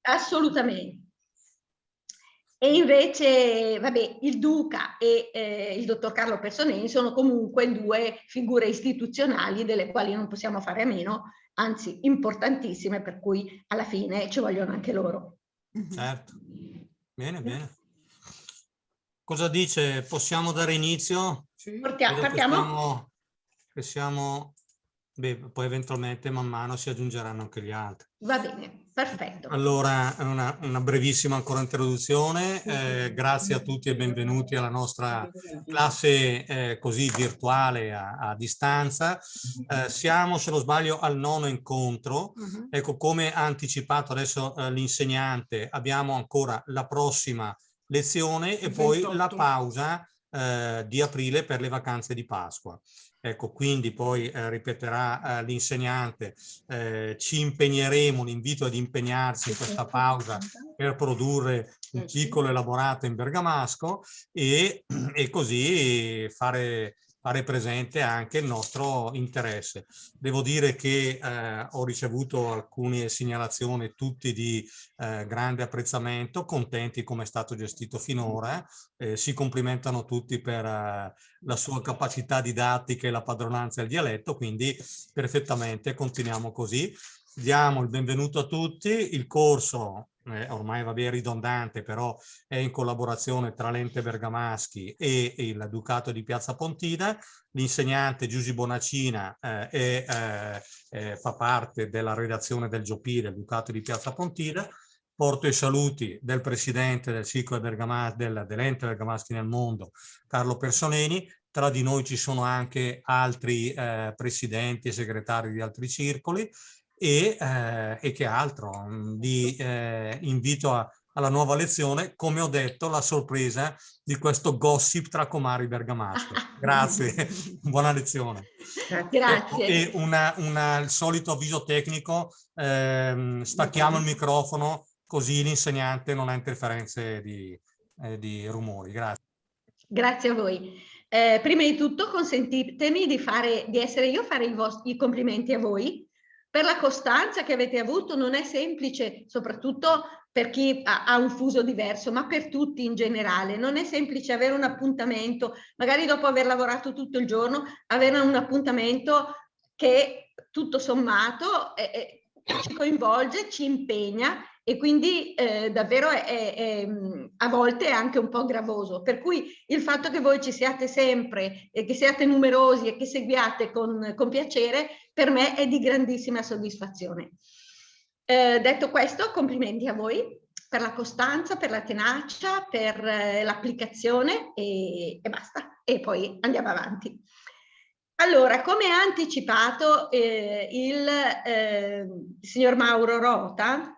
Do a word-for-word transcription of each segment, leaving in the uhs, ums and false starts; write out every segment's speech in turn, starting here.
Assolutamente. E invece, vabbè, il Duca e, eh, il dottor Carlo Personeni sono comunque due figure istituzionali delle quali non possiamo fare a meno, anzi importantissime, per cui alla fine ci vogliono anche loro. Certo. Bene, bene. Cosa dice? Possiamo dare inizio? Portia- Credo che partiamo? Siamo, che siamo, beh, poi eventualmente man mano si aggiungeranno anche gli altri. Va bene, perfetto. Allora, una, una brevissima ancora introduzione. Eh, grazie a tutti e benvenuti alla nostra classe, eh, così virtuale a, a distanza. Eh, siamo, se non sbaglio, al nono incontro. Ecco, come ha anticipato adesso, eh, l'insegnante, abbiamo ancora la prossima lezione e poi la ventotto. Pausa, eh, di aprile per le vacanze di Pasqua. Ecco, quindi poi, eh, ripeterà, eh, l'insegnante, eh, ci impegneremo, l'invito ad impegnarsi in questa pausa per produrre un Eh, sì. piccolo elaborato in bergamasco e, e così fare, fare presente anche il nostro interesse. Devo dire che, eh, ho ricevuto alcune segnalazioni, tutti di, eh, grande apprezzamento, contenti come è stato gestito finora, eh, si complimentano tutti per, eh, la sua capacità didattica e la padronanza del dialetto, quindi perfettamente, continuiamo così. Diamo il benvenuto a tutti. Il corso, eh, ormai, vabbè, è ridondante, però è in collaborazione tra l'Ente Bergamaschi e il Ducato di Piazza Pontida. L'insegnante Giusy Bonacina, eh, è, eh, eh, fa parte della redazione del Giopì del Ducato di Piazza Pontida. Porto i saluti del presidente del Circolo Bergama-, del, dell'Ente Bergamaschi nel Mondo, Carlo Personeni. Tra di noi ci sono anche altri, eh, presidenti e segretari di altri circoli e, eh, e che altro? Vi, eh, invito a, alla nuova lezione, come ho detto, la sorpresa di questo gossip tra comari bergamasco. Grazie, buona lezione. Grazie. Ecco, e una, una, il solito avviso tecnico, ehm, stacchiamo il microfono, così l'insegnante non ha interferenze di, eh, di rumori. Grazie. Grazie a voi. Eh, prima di tutto consentitemi di fare, di essere io a fare i vos-, i complimenti a voi per la costanza che avete avuto. Non è semplice, soprattutto per chi ha, ha un fuso diverso, ma per tutti in generale. Non è semplice avere un appuntamento, magari dopo aver lavorato tutto il giorno, avere un appuntamento che tutto sommato è, è, ci coinvolge, ci impegna e quindi, eh, davvero è, è, è, mm, a volte è anche un po' gravoso. Per cui il fatto che voi ci siate sempre e che siate numerosi e che seguiate con, con piacere, per me è di grandissima soddisfazione. Eh, detto questo, complimenti a voi per la costanza, per la tenacia, per, eh, l'applicazione e, e basta. E poi andiamo avanti. Allora, come ha anticipato, eh, il, eh, signor Mauro Rota,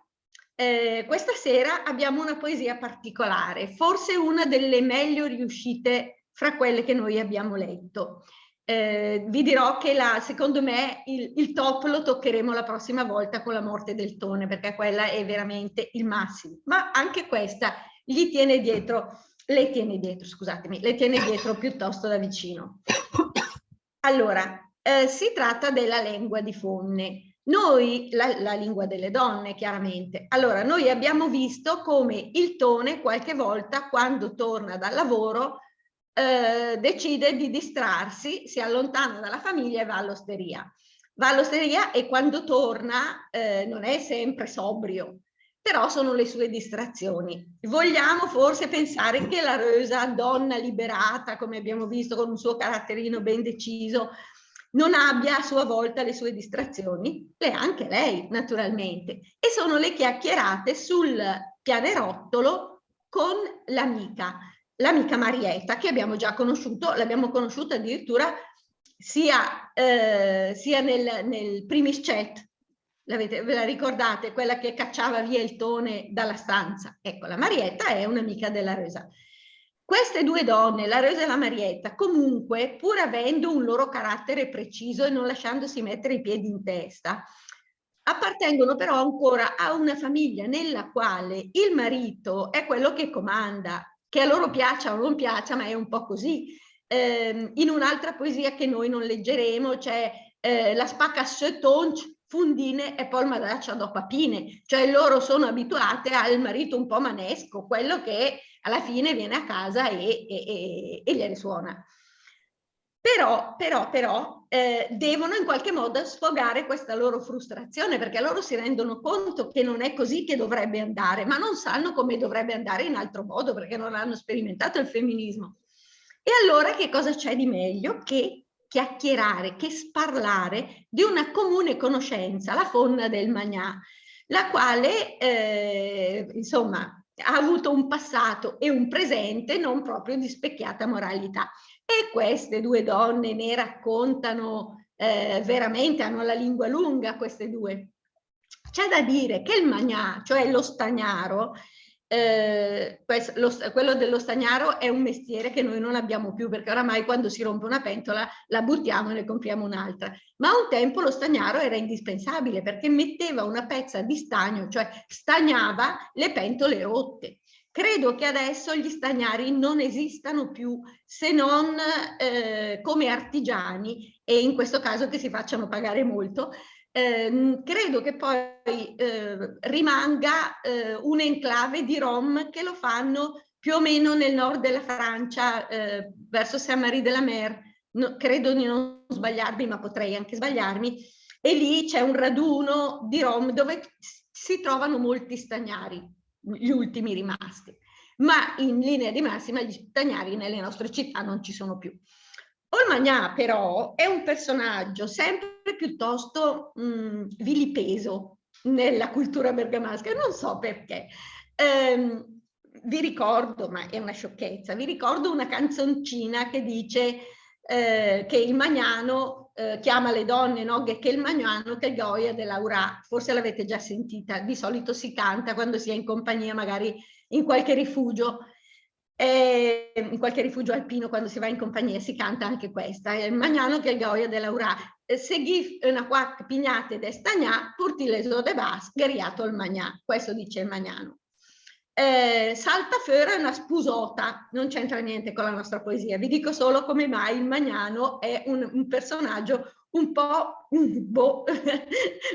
eh, questa sera abbiamo una poesia particolare, forse una delle meglio riuscite fra quelle che noi abbiamo letto. Eh, vi dirò che la, secondo me il, il top lo toccheremo la prossima volta con La morte del Tone, perché quella è veramente il massimo. Ma anche questa gli tiene dietro, le tiene dietro, scusatemi, le tiene dietro piuttosto da vicino. Allora, eh, si tratta della lengua di fonne. Noi, la, la lingua delle donne, chiaramente. Allora, noi abbiamo visto come il Tone qualche volta, quando torna dal lavoro, eh, decide di distrarsi, si allontana dalla famiglia e va all'osteria. Va all'osteria e quando torna, eh, non è sempre sobrio, però sono le sue distrazioni. Vogliamo forse pensare che la Rosa, donna liberata, come abbiamo visto, con un suo caratterino ben deciso, non abbia a sua volta le sue distrazioni? Le ha anche lei, naturalmente. E sono le chiacchierate sul pianerottolo con l'amica, l'amica Marietta, che abbiamo già conosciuto, l'abbiamo conosciuta addirittura sia, eh, sia nel, nel Primis Chat, l'avete, ve la ricordate? Quella che cacciava via il Tone dalla stanza. Ecco, la Marietta è un'amica della Rosa. Queste due donne, la Rosa e la Marietta, comunque, pur avendo un loro carattere preciso e non lasciandosi mettere i piedi in testa, appartengono però ancora a una famiglia nella quale il marito è quello che comanda, che a loro piaccia o non piaccia, ma è un po' così. Ehm, in un'altra poesia che noi non leggeremo c'è, eh, la spaca sö tonc, fondine e pò 'l m'à dacc sö dò papine, cioè loro sono abituate al marito un po' manesco, quello che alla fine viene a casa e, e, e, e gliele suona. Però, però, però, eh, devono in qualche modo sfogare questa loro frustrazione, perché loro si rendono conto che non è così che dovrebbe andare, ma non sanno come dovrebbe andare in altro modo, perché non hanno sperimentato il femminismo. E allora che cosa c'è di meglio che chiacchierare, che sparlare di una comune conoscenza, la fonna del magnà, la quale, eh, insomma, ha avuto un passato e un presente non proprio di specchiata moralità. E queste due donne ne raccontano, eh, veramente, hanno la lingua lunga queste due. C'è da dire che il magnà, cioè lo stagnaro, eh, quest-, lo st-, quello dello stagnaro è un mestiere che noi non abbiamo più, perché oramai quando si rompe una pentola la buttiamo e ne compriamo un'altra. Ma un tempo lo stagnaro era indispensabile perché metteva una pezza di stagno, cioè stagnava le pentole rotte. Credo che adesso gli stagnari non esistano più, se non, eh, come artigiani, e in questo caso che si facciano pagare molto. Ehm, credo che poi, eh, rimanga, eh, un'enclave di Rom che lo fanno più o meno nel nord della Francia, eh, verso Sainte-Marie-de-la-Mer, no, credo di non sbagliarmi, ma potrei anche sbagliarmi, e lì c'è un raduno di Rom dove s-, si trovano molti stagnari, gli ultimi rimasti. Ma in linea di massima gli stagnari nelle nostre città non ci sono più. Ol magnà, però, è un personaggio sempre piuttosto, mm, vilipeso nella cultura bergamasca, non so perché. Ehm, vi ricordo, ma è una sciocchezza, vi ricordo una canzoncina che dice, eh, che il magnano, eh, chiama le donne, no? Che, che il magnano che gh'oia de laurà. Forse l'avete già sentita, di solito si canta quando si è in compagnia, magari in qualche rifugio. Eh, in qualche rifugio alpino, quando si va in compagnia, si canta anche questa, eh, "Il magnano che gh'oia de laurà, eh, se gh'ì öna quach pignate de stagnà, purtìle zó de bass, gh'è riàt ol magnà", questo dice il magnano. Eh, salta föra öna spusòta, non c'entra niente con la nostra poesia, vi dico solo come mai il magnano è un, un personaggio un po', boh,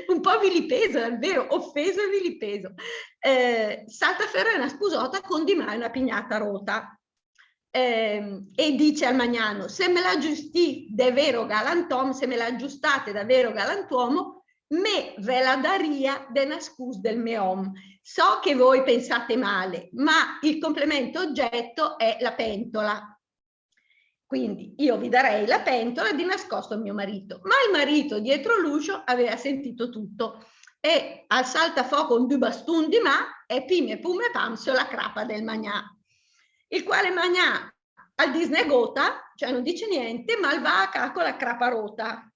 un po' vilipeso, è vero, offeso e vilipeso. Eh, salta föra öna spusòta con di mà öna pignata rota. Ehm, e dice al magnano: "Se me la giustì de vero galantòm, se me la giustate da vero galantuomo, me ve la daria de nascus del me òm. So che voi pensate male, ma il complemento oggetto è la pentola." Quindi io vi darei la pentola di nascosto a mio marito. Ma il marito dietro l'uscio aveva sentito tutto e al salta fò con du bastun di mà e pim e pum e pam sö la crapa del magnà. Il quale magnà al dis negóta, cioè non dice niente, ma al va a cà co la crapa rota.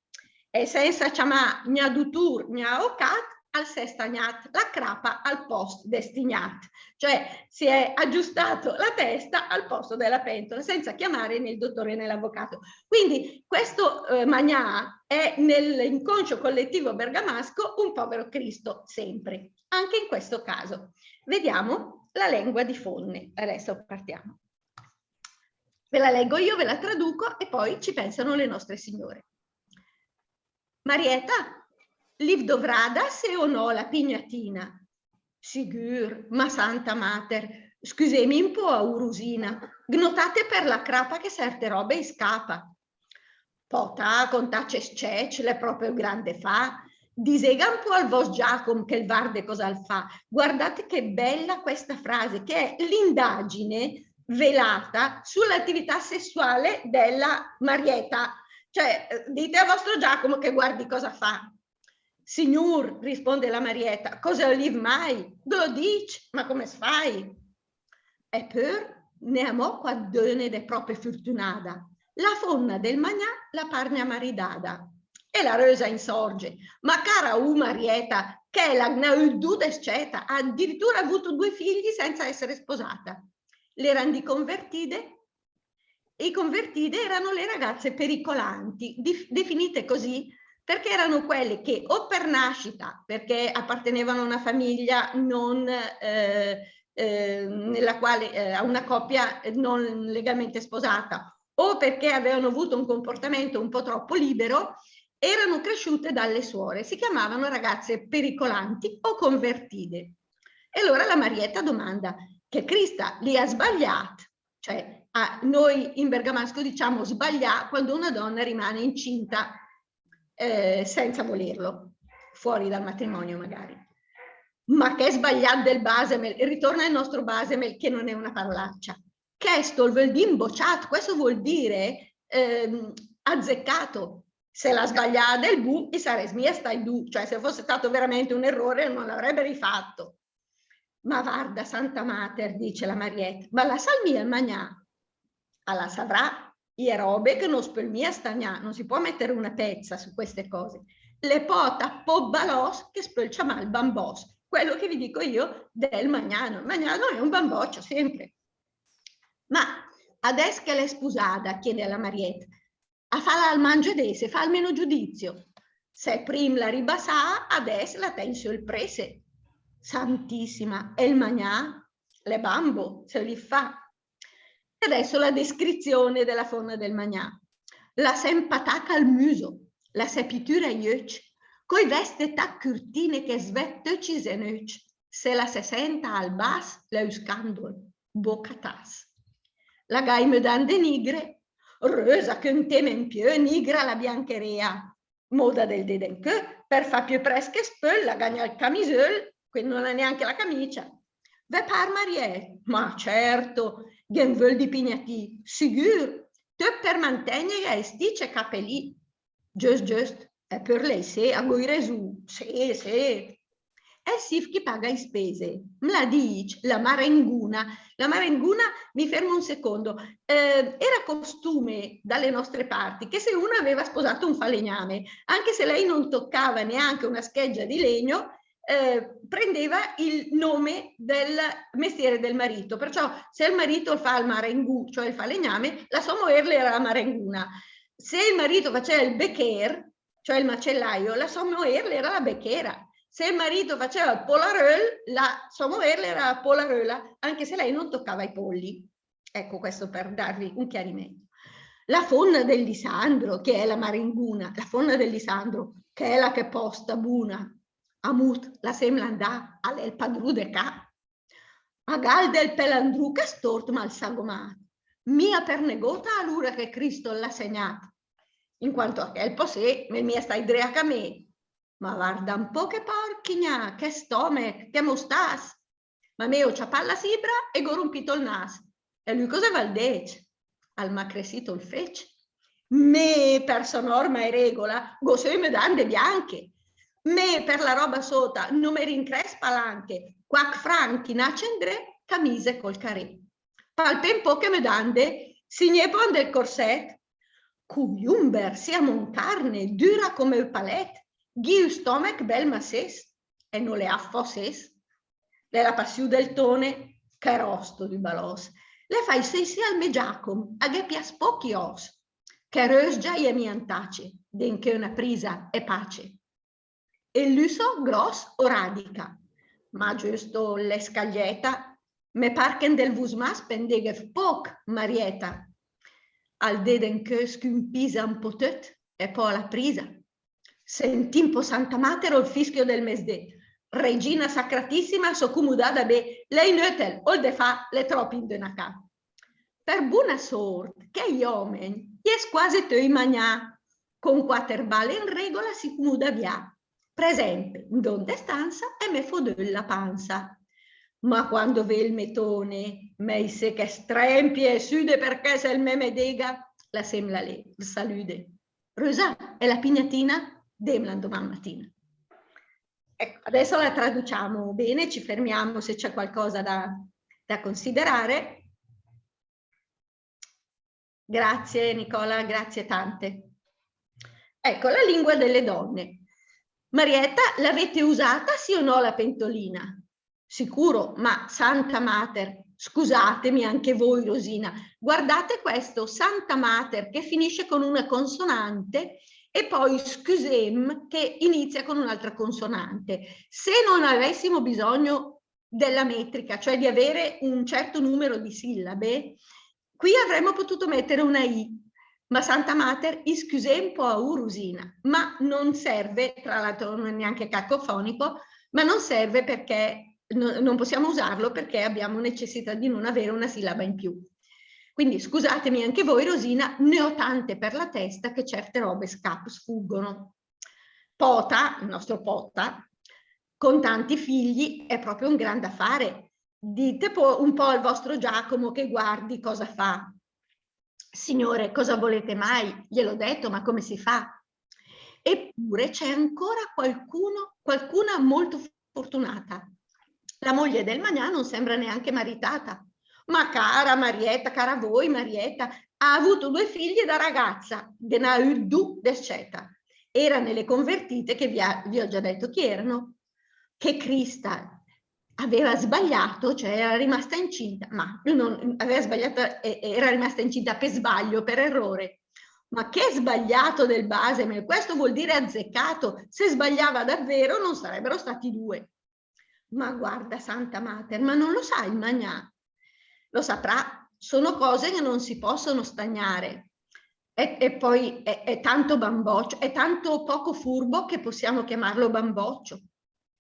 E sensa ciamà gna dutùr gna aocàt, al s'è stagnàt la crapa al pòst de stignàt. Cioè, si è aggiustato la testa al posto della pentola, senza chiamare né il dottore né l'avvocato. Quindi questo, eh, magnà è nell'inconscio collettivo bergamasco un povero Cristo sempre, anche in questo caso. Vediamo la lengua di Fonne. Adesso partiamo. Ve la leggo io, ve la traduco e poi ci pensano le nostre signore. Marieta, l'ìv dovrada, sé o no, la pignatina? Sigür, ma santa mater, scüsémi un pó, aurusina, gnóta té per la crapa che serte robe i scapa. Pòta, con tacc e s-cècc, l'è pròpe ü gran defà. Diséga un pó al vòst Giacom che 'l varde cosa 'l fa. Guardate che bella questa frase, che è l'indagine velata sull'attività sessuale della Marieta. Cioè, eh, dite a vostro Giacomo che guardi cosa fa. Signùr, risponde la Marieta, cosa ölìv mai? Ghe l'ó dicc, ma come s' fài? E pör, n'è amò quat döne de pròpe fürtünada. La fómna del magnà la par gna maridada. E la Rösa insorge: Ma cara u Marieta, chèla gnà ü du de scèta, ha addirittura avuto due figli senza essere sposata. L'eran di convertide? I convertide erano le ragazze pericolanti, dif-, definite così perché erano quelle che o per nascita, perché appartenevano a una famiglia non, eh, eh, nella quale, eh, a una coppia non legalmente sposata, o perché avevano avuto un comportamento un po' troppo libero, erano cresciute dalle suore, si chiamavano ragazze pericolanti o convertite. E allora la Marietta domanda: "Che Crista, li à sbagliàt?" Cioè, a, noi in bergamasco diciamo sbaglià quando una donna rimane incinta, eh, senza volerlo, fuori dal matrimonio magari. Ma chèl sbagliàt del basemel, ritorna il nostro basemel che non è una parolaccia. Chèsto 'l völ dì imbociàt, questo vuol dire, ehm, azzeccato. Se l'à sbagliàt del bu, i sarès mia stacc du, cioè se fosse stato veramente un errore non l'avrebbe rifatto. "Ma varda, Santa Mater", dice la Marietta, "ma la sal mia magnà?" "A la savrà, i è robe che no s' pöl mia stagnà, non si può mettere una pezza su queste cose. L'è pò a tapó 'l balòs che s' pöl ciamà 'l bambòs, quello che vi dico io del magnano. Il magnano è un bamboccio, sempre." "Ma adès che l'è spusada", chiede la Marietta, "a fala al mangiadése, fa almeno giudizio. Se prim la ribassàa, adès la tègn sö 'l prése." "Santissima, e 'l magnà?" "L'è bambo, se 'l fa." E adesso la descrizione della fonna del magnà. "La se 'mpataca 'l müso, la se pitüra i öcc, coi vèste tat cürtine che s' vèd töcc i zenöcc, se la se sènta al bas, l'è ü scàndol, bóca tas. La gh'à i mödande nigre, rösa che 'n tém en piö, nigra la biancheréa, moda del dé d'encö, per fà piö prèst che s' pöl, la gh'à gnà 'l camisöl, quindi non ha neanche la camicia. Ve par, Mariè?" "Ma certo, ghe 'n völ di pignatì, sigür, töt per mantègnega e stì cè capelì." "Giöst, giöst, e pör lé isé a gh'ó resù, sé, sé." "È 'l sif chi paga i spese, m' l'à dicc la marenguna." La marenguna, mi fermo un secondo, eh, era costume dalle nostre parti che se uno aveva sposato un falegname, anche se lei non toccava neanche una scheggia di legno, eh, prendeva il nome del mestiere del marito. Perciò se il marito fa il marengù, cioè il falegname, la sua moerle era la marenguna. Se il marito faceva il bechér, cioè il macellaio, la sua moerle era la bechera. Se il marito faceva il polaröl, la sua moerle era la polaröla, anche se lei non toccava i polli. Ecco, questo per darvi un chiarimento. La fonna del Lisandro, che è la marenguna, la fonna del Lisandro, che è la che posta buna. A mut, lassèmla 'ndà, a l'è 'l padrù de cà. A gh'à 'l del pelandrù che stórta, ma 'l sagomàt. Mia per negóta alura che Cristo l'à segnàt. In quanto a chèl, pò sé, m'è mia stacc dré a cà mé. Ma varda un pó che pòrch che gnà, che stòmech, che mostàs. Ma mé ó ciapàt la sibra e gh'ó rumpìt ol nas. E lü cosa v'àl décc? Al m'à cresìt ol fécc. Mé, per sò norma e régola, gh'ó sö i mödande bianche. Mé, per la ròba sóta, no me rincrèss palanche, quach franch inàcc e 'ndré, camise col caré. Palpé un pó chè mödande, signì pò 'ndel corsèt. Cujumber, siamo in carne, dura come ü palèt, gh'ì ü stòmech bèl massés, e no l'è afò sés. L'è la passiù del Tone, che ròsto d'ü balòs. L'è fai séssi al mé Giacom, a ghe piàs póch i òs. Che rösgia i è mia 'n tace, denché öna prisa e pace. E lü sò gròs o radica. Ma giöst ol l'è scaglièta, me par che 'ndel vus mas pendeghe póch, Marieta. Al dé d'encö s' cümpisa un pó töt, e pò a la prisa. Sentì un pó, Santa Mater, ol fischio del mesdé. Regina sacratissima, só cumudada bé, l'è inötel, ol de fà l'è tròp in d'öna cà. Per buna sórt, chèi òmegn i è quase töi magnà, con quater bale in régola si cumuda vià. Presèmpe, 'ndó 'n de stansa e me fó döl la pansa. Ma quando vé 'l mé Tone, mé isé che strèmpie e süde perché se 'l me medéga, lassèmla lé, 'l salüde. Rösa, e la pignatina? Démla 'ndomà matina. Ecco, adesso la traduciamo bene, ci fermiamo se c'è qualcosa da, da considerare. Grazie Nicola, grazie tante. Ecco, la lingua delle donne. Marietta, l'avete usata, sì o no, la pentolina? Sicuro, ma Santa Mater, scusatemi anche voi, Rosina, guardate questo, Santa Mater, che finisce con una consonante, e poi scüsém, che inizia con un'altra consonante. Se non avessimo bisogno della metrica, cioè di avere un certo numero di sillabe, qui avremmo potuto mettere una i, Ma Santa Mater, iscüsì un po' a u Rusina, ma non serve, tra l'altro non è neanche cacofonico, ma non serve perché no, non possiamo usarlo perché abbiamo necessità di non avere una sillaba in più. Quindi scusatemi anche voi, Rosina, ne ho tante per la testa che certe robe scap-, sfuggono. Pota, il nostro Pota, con tanti figli è proprio un grande affare. Dite po-, un po' al vostro Giacomo che guardi cosa fa. Signore, cosa volete mai? Gliel'ho detto, ma come si fa? Eppure c'è ancora qualcuno, qualcuna molto fortunata. La moglie del Magnà non sembra neanche maritata. Ma cara Marietta, cara voi Marietta, ha avuto due figli da ragazza, de n'à üt du de scèta. Era nelle convertite che vi, ha, vi ho già detto chi erano. Che Crista aveva sbagliato, cioè era rimasta incinta, ma non, aveva sbagliato, eh, era rimasta incinta per sbaglio, per errore. Ma che sbagliato del base, questo vuol dire azzeccato, se sbagliava davvero non sarebbero stati due. Ma guarda, Santa Mater, ma non lo sa il Magnà? Lo saprà, sono cose che non si possono stagnare. E, e poi è, è tanto bamboccio, è tanto poco furbo che possiamo chiamarlo bamboccio.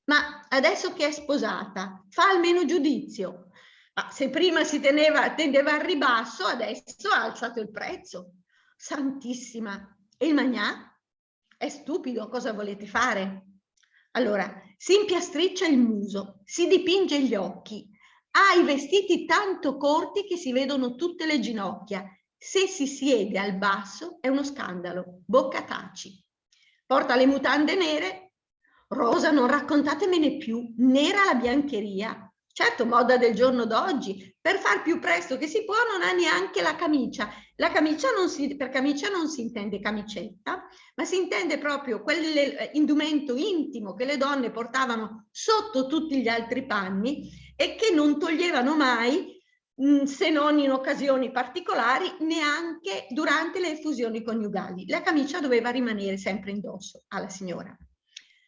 Ma adesso che è sposata, fa almeno giudizio. Ma se prima si teneva, tendeva al ribasso, adesso ha alzato il prezzo. Santissima, e il Magnà? È stupido, cosa volete fare? Allora, si impiastriccia il muso, si dipinge gli occhi, ha i vestiti tanto corti che si vedono tutte le ginocchia. Se si siede al basso è uno scandalo. Bocca taci. Porta le mutande nere. Rosa, non raccontatemene più, nera la biancheria. Certo, moda del giorno d'oggi, per far più presto che si può non ha neanche la camicia. La camicia non si, per camicia non si intende camicetta, ma si intende proprio quell'indumento intimo che le donne portavano sotto tutti gli altri panni e che non toglievano mai, mh, se non in occasioni particolari, neanche durante le effusioni coniugali. La camicia doveva rimanere sempre indosso alla signora.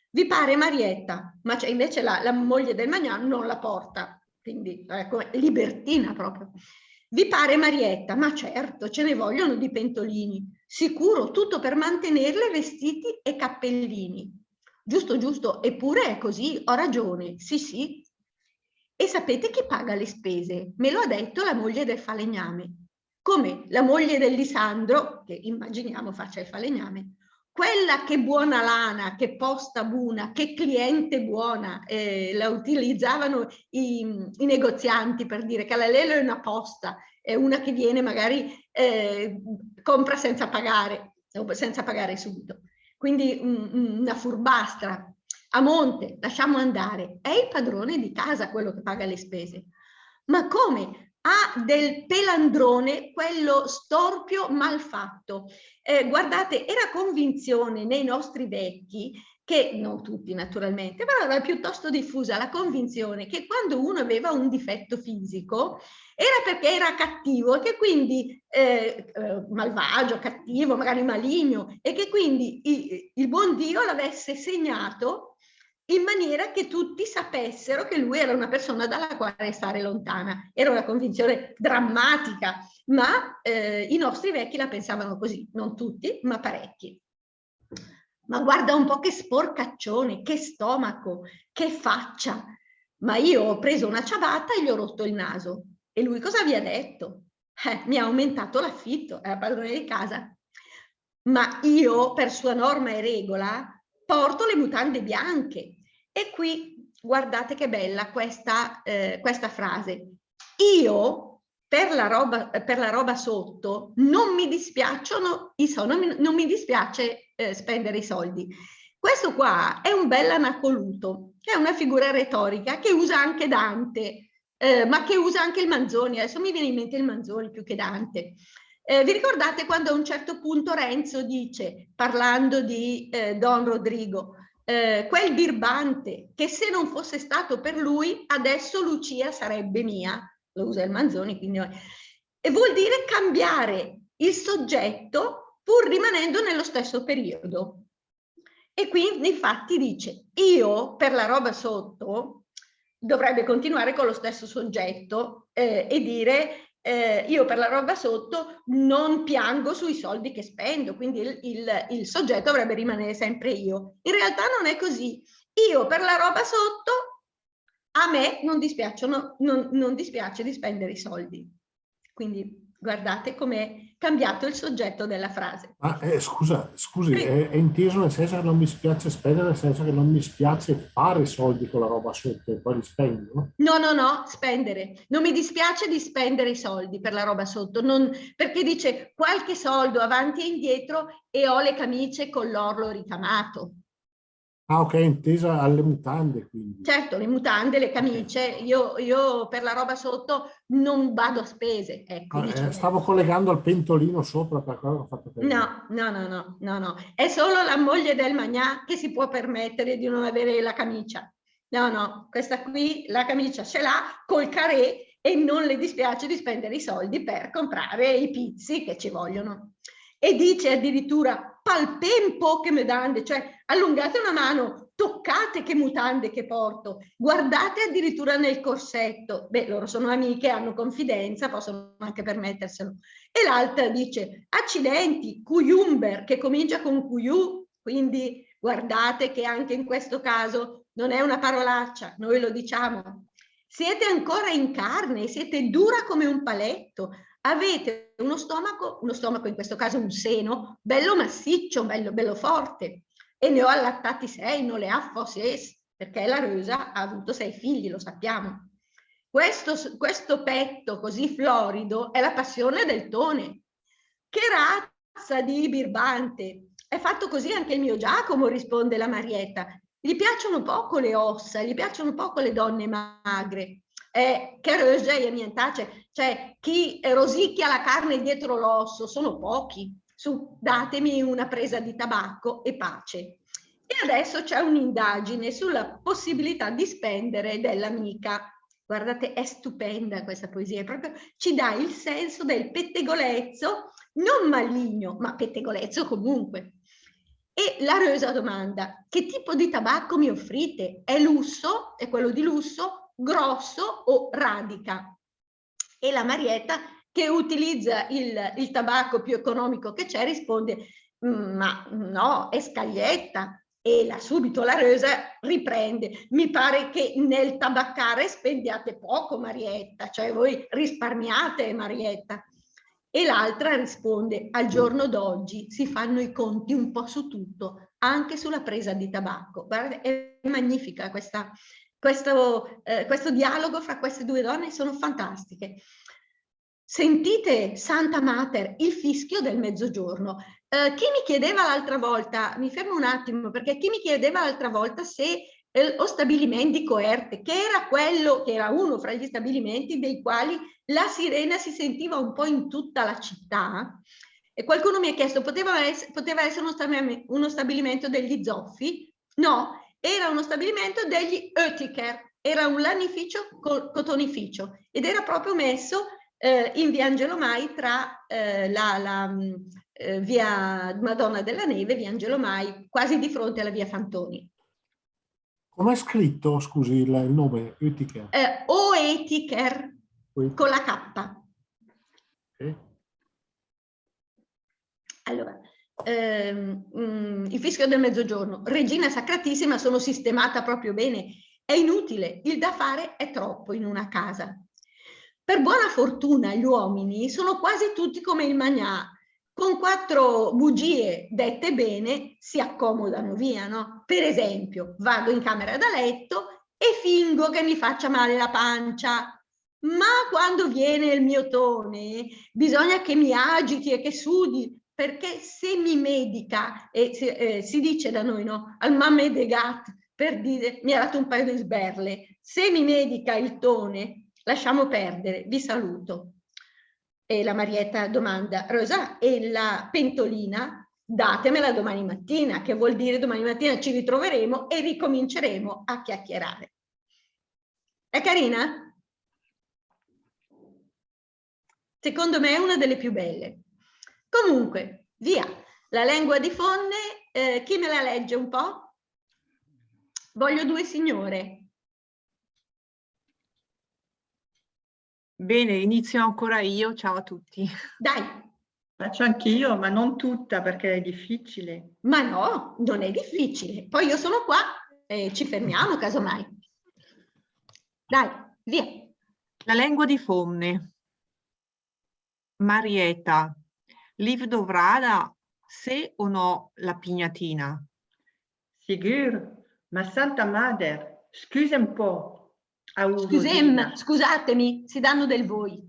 Vi pare Marietta? Ma cioè, invece la, la moglie del Magnà non la porta, quindi ecco, libertina proprio. Vi pare Marietta? Ma certo, ce ne vogliono di pentolini. Sicuro, tutto per mantenerle vestiti e cappellini. Giusto, giusto, eppure è così, ho ragione, sì, sì. E sapete chi paga le spese? Me lo ha detto la moglie del falegname. Come la moglie del Lisandro, che immaginiamo faccia il falegname, quella che buona lana, che posta buna, che cliente buona, eh, la utilizzavano i, i negozianti per dire che la Lelo è una posta, è una che viene magari, eh, compra senza pagare, senza pagare subito. Quindi un, una furbastra. A monte, lasciamo andare, è il padrone di casa quello che paga le spese. Ma come? Ha del pelandrone quello storpio malfatto. Eh, guardate, era convinzione nei nostri vecchi, che non tutti naturalmente, però era piuttosto diffusa la convinzione che quando uno aveva un difetto fisico era perché era cattivo e che quindi, eh, eh, malvagio, cattivo, magari maligno, e che quindi i, il buon Dio l'avesse segnato in maniera che tutti sapessero che lui era una persona dalla quale stare lontana. Era una convinzione drammatica, ma, eh, i nostri vecchi la pensavano così, non tutti, ma parecchi. Ma guarda un po' che sporcaccione, che stomaco, che faccia. Ma io ho preso una ciabatta e gli ho rotto il naso. E lui cosa vi ha detto? Eh, mi ha aumentato l'affitto, era padrone di casa. Ma io, per sua norma e regola, porto le mutande bianche. E qui guardate che bella questa, eh, questa frase. Io, per la roba, per la roba sotto, non mi dispiacciono i so-, non mi, non mi dispiace, eh, spendere i soldi. Questo qua è un bell'anacoluto, che è una figura retorica che usa anche Dante, eh, ma che usa anche il Manzoni. Adesso mi viene in mente il Manzoni più che Dante. Eh, vi ricordate quando a un certo punto Renzo dice, parlando di, eh, Don Rodrigo, eh, quel birbante che se non fosse stato per lui, adesso Lucia sarebbe mia? Lo usa il Manzoni, quindi, e vuol dire cambiare il soggetto pur rimanendo nello stesso periodo. E qui infatti dice, io per la roba sotto, dovrebbe continuare con lo stesso soggetto, eh, e dire, eh, io per la roba sotto non piango sui soldi che spendo, quindi il, il, il soggetto dovrebbe rimanere sempre io. In realtà non è così. Io per la roba sotto, a me non dispiacciono, non, non dispiace di spendere i soldi. Quindi guardate com'è cambiato il soggetto della frase. Ma eh, scusa, scusi, sì. è, è inteso nel senso che non mi spiace spendere, nel senso che non mi spiace fare soldi con la roba sotto e poi li spendo? No, no, no, spendere. Non mi dispiace di spendere i soldi per la roba sotto, non, perché dice qualche soldo avanti e indietro e ho le camicie con l'orlo ricamato. Ah, ok, intesa alle mutande, quindi. Certo, le mutande, le camicie, io, io per la roba sotto non vado a spese, ecco. Ah, eh, diciamo. Stavo collegando al pentolino sopra, per quello che ho fatto prima. No, no, no, no, no, no. È solo la moglie del magnà che si può permettere di non avere la camicia. No, no, questa qui la camicia ce l'ha col carré e non le dispiace di spendere i soldi per comprare i pizzi che ci vogliono. E dice addirittura: palpé 'n pó che mutande, cioè allungate una mano, toccate che mutande che porto, guardate addirittura nel corsetto. Beh, loro sono amiche, hanno confidenza, possono anche permetterselo. E l'altra dice: accidenti, cujumber, che comincia con cujù, quindi guardate che anche in questo caso non è una parolaccia, noi lo diciamo. Siete ancora in carne, siete dura come un paletto, avete uno stomaco, uno stomaco, in questo caso un seno, bello massiccio, bello, bello forte. E ne ho allattati sei, ne l'è fò ses, perché la Rösa ha avuto sei figli, lo sappiamo. Questo, questo petto così florido è la passione del Tone. Che razza di birbante! È fatto così anche il mio Giacomo, risponde la Marietta. Gli piacciono poco le ossa, gli piacciono poco le donne magre. Eh, che rösa e mia tace, cioè chi rosicchia la carne dietro l'osso sono pochi. Su, datemi una presa di tabacco e pace. E adesso c'è un'indagine sulla possibilità di spendere dell'amica. Guardate, è stupenda questa poesia, proprio ci dà il senso del pettegolezzo, non maligno, ma pettegolezzo comunque. E la Rösa domanda: che tipo di tabacco mi offrite? È lusso? È quello di lusso? Grosso o radica? E la Marietta, che utilizza il, il tabacco più economico che c'è, risponde: "Mm, ma no, è scaglietta." E là subito la Rösa riprende: "Mi pare che nel tabaccare spendiate poco, Marietta, cioè voi risparmiate, Marietta." E l'altra risponde: "Al giorno d'oggi si fanno i conti un po' su tutto, anche sulla presa di tabacco." Guardate, è magnifica questa, questo, eh, questo dialogo fra queste due donne, sono fantastiche. Sentite, Santa Mater, il fischio del mezzogiorno. Eh, chi mi chiedeva l'altra volta, mi fermo un attimo, perché chi mi chiedeva l'altra volta se eh, o stabilimenti coerte, che era quello, che era uno fra gli stabilimenti dei quali la sirena si sentiva un po' in tutta la città. E qualcuno mi ha chiesto: poteva, ess- poteva essere uno, stabili- uno stabilimento degli Zoffi? No, era uno stabilimento degli Oetiker, era un lanificio co- cotonificio ed era proprio messo eh, in via Angelo Mai tra eh, la, la, mm, eh, via Madonna della Neve, via Angelo Mai, quasi di fronte alla via Fantoni. Com'è scritto, scusi, il, il nome? Oetiker? Eh, Oetiker, con la K. Sì. Allora, ehm, mm, il fischio del mezzogiorno. Regina Sacratissima, sono sistemata proprio bene. È inutile, il da fare è troppo in una casa. Per buona fortuna gli uomini sono quasi tutti come il magnà, con quattro bugie dette bene si accomodano via, no? Per esempio, vado in camera da letto e fingo che mi faccia male la pancia. Ma quando viene il mio Tone, bisogna che mi agiti e che sudi, perché se mi medica, e si, eh, si dice da noi, no? Al m'à medegat, per dire, mi ha dato un paio di sberle. Se mi medica il Tone, lasciamo perdere, vi saluto. E la Marietta domanda: "Rösa, e la pentolina?" "Datemela domani mattina", che vuol dire domani mattina ci ritroveremo e ricominceremo a chiacchierare. È carina? Secondo me è una delle più belle. Comunque, via, la lengua di fonne, eh, chi me la legge un po'? Voglio due signore. Bene, inizio ancora io. Ciao a tutti. Dai. Faccio anch'io, ma non tutta perché è difficile. Ma no, non è difficile. Poi io sono qua e ci fermiamo, casomai. Dai, via. La lengua di fómne. Marieta, l'ìv dovrada, sé o no, la pignatina? Sigür, ma Santa Mader, scüse ü pó. Scusem, scusatemi, si danno del voi.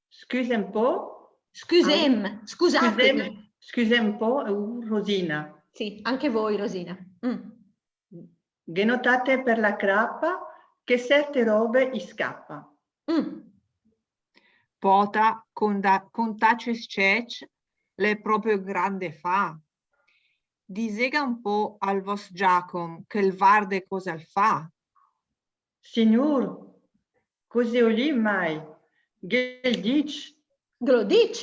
Scüse ü pó. Scusem, scusatemi. Scüse ü pó, Rosina. Sì, anche voi, Rosina. Mm. Ghe n'ó tate per la crapa, che serte robe i scapa. Mm. Pota, con, con tace scècc, l'è pròpe grande fà. Disega ü pó al vòst Giacom che 'l varde cosa 'l fa. Signur, cos'éo lì mai? Ghe l'ó dicc. Ghe l'ó dicc.